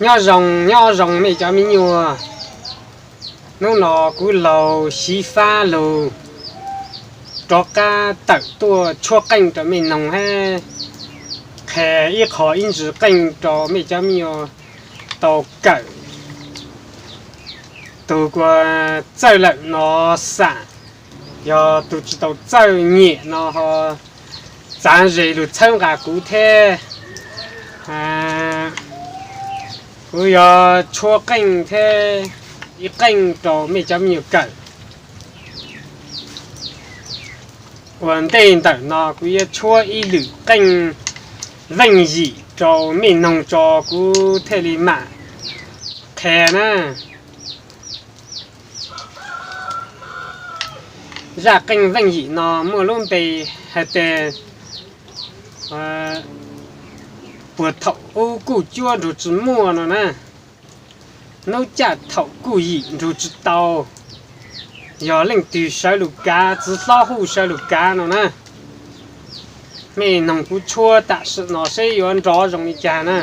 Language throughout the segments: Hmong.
Nyob zoo, nyob zoo mej cov me nyuam. Hnub no kuv laug Xyiv Fab lug rov qab tawm tuaj tshuab qeej rau mej noog hab qha ib qho ib ntsis qeej rau mej cov me nyuam tau kawm. Tug kuas txawj lawm no xam, yog tug tsi tau txawj nyem no ho txav ze lug txhawb nqa kuv thiab. Kuv yuav tshuab qeej thiab ib qeej rau mej cov me nyuam kawm. Ua ntej ntawm no kuv yuav tshuab ib lwm qeej Veej Yim rau mej noog tso kuv thiaj li mam qha na. Zaj qeej Veej Yim no muaj lub npe hais tias puag thaum ub kuj cuab nrug tsi muaj no na, nub caj thaum kuj yim nrug tsi tau, yog leej twg sawv lug kav, txiv hlob hu sawv lug kav no na. Mej noog kuv tshuab tam sim no seb yuav nrov zoo li cas na.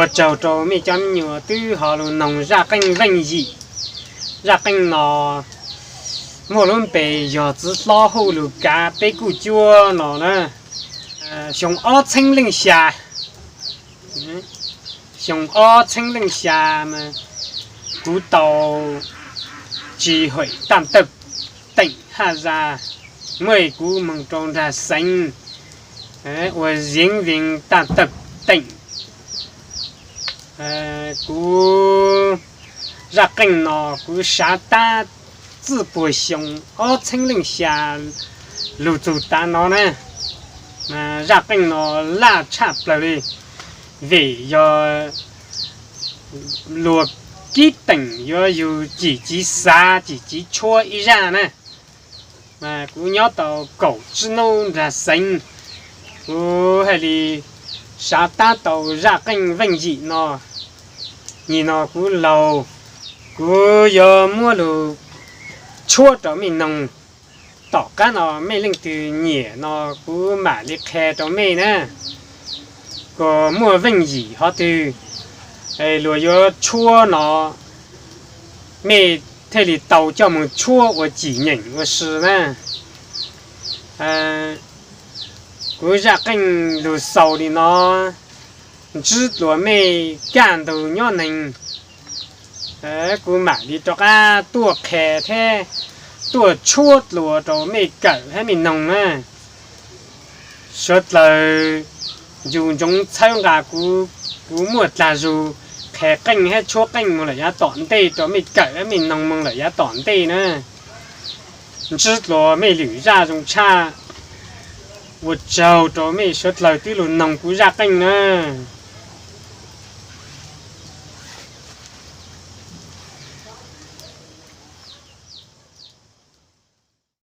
Ua tsaug rau mej cov me nyuam twb ho lug noog zaj qeej Veej Yim. Zaj qeej no muaj lub npe yog txiv hlob hu lug kav peb kuj cuab no na. Xyoo ob txheeb leej xya, xyoo ob txheeb leej xya mas kuv tau tsis hawm taj tawg teem haj zaj, muaj kuv moog rau nraag xeev ua ziv vees taj tawg teem. Kuv zaj qeej no kuv sav tab txij puag xyoo ob txheeb leej xya lug txug tav no na. Zaj qeej no laj tshaj plawg li, vim yog luag kib teem yuav yug cim civ xav cim civ tshuab ib zaj na. Kuv nyob tau kaum tsib nub nraag xeev, kuv haj li sav tab tau zaj qeej Veej Yim no. Nyim no kuv laug, kuv yuav muab lug tshuab rau mej noog. Tom qab no mej leej twg nyiam no kuv mam li qha rau mej na. Kuas muaj Veej Yim hov twg luag yuav tshuab no, mej thiaj li tau coj moog tshuab ua cim nyeem ua si na. Kuv zaj qeej lug xaus li no, ntsib dlua mej kaj ntug nyob neeg, kuv mam li rov qab tuaj qha thiab tuaj tshuab dlua rau mej kawm hab mej noog na. Suav dlawg yug ntsoov txhawb nqa kuv, kuv muaj dlaag zug qha qeej hab tshuab qeej moog lawm yav tom ntej rau mej kawm hab mej noog moog lawm yav tom ntej na. Ntsib dlua mej lwm zaj zoo tshaj, ua tsaug rau mej suav dlawg twb lug noog kuv zaj qeej na.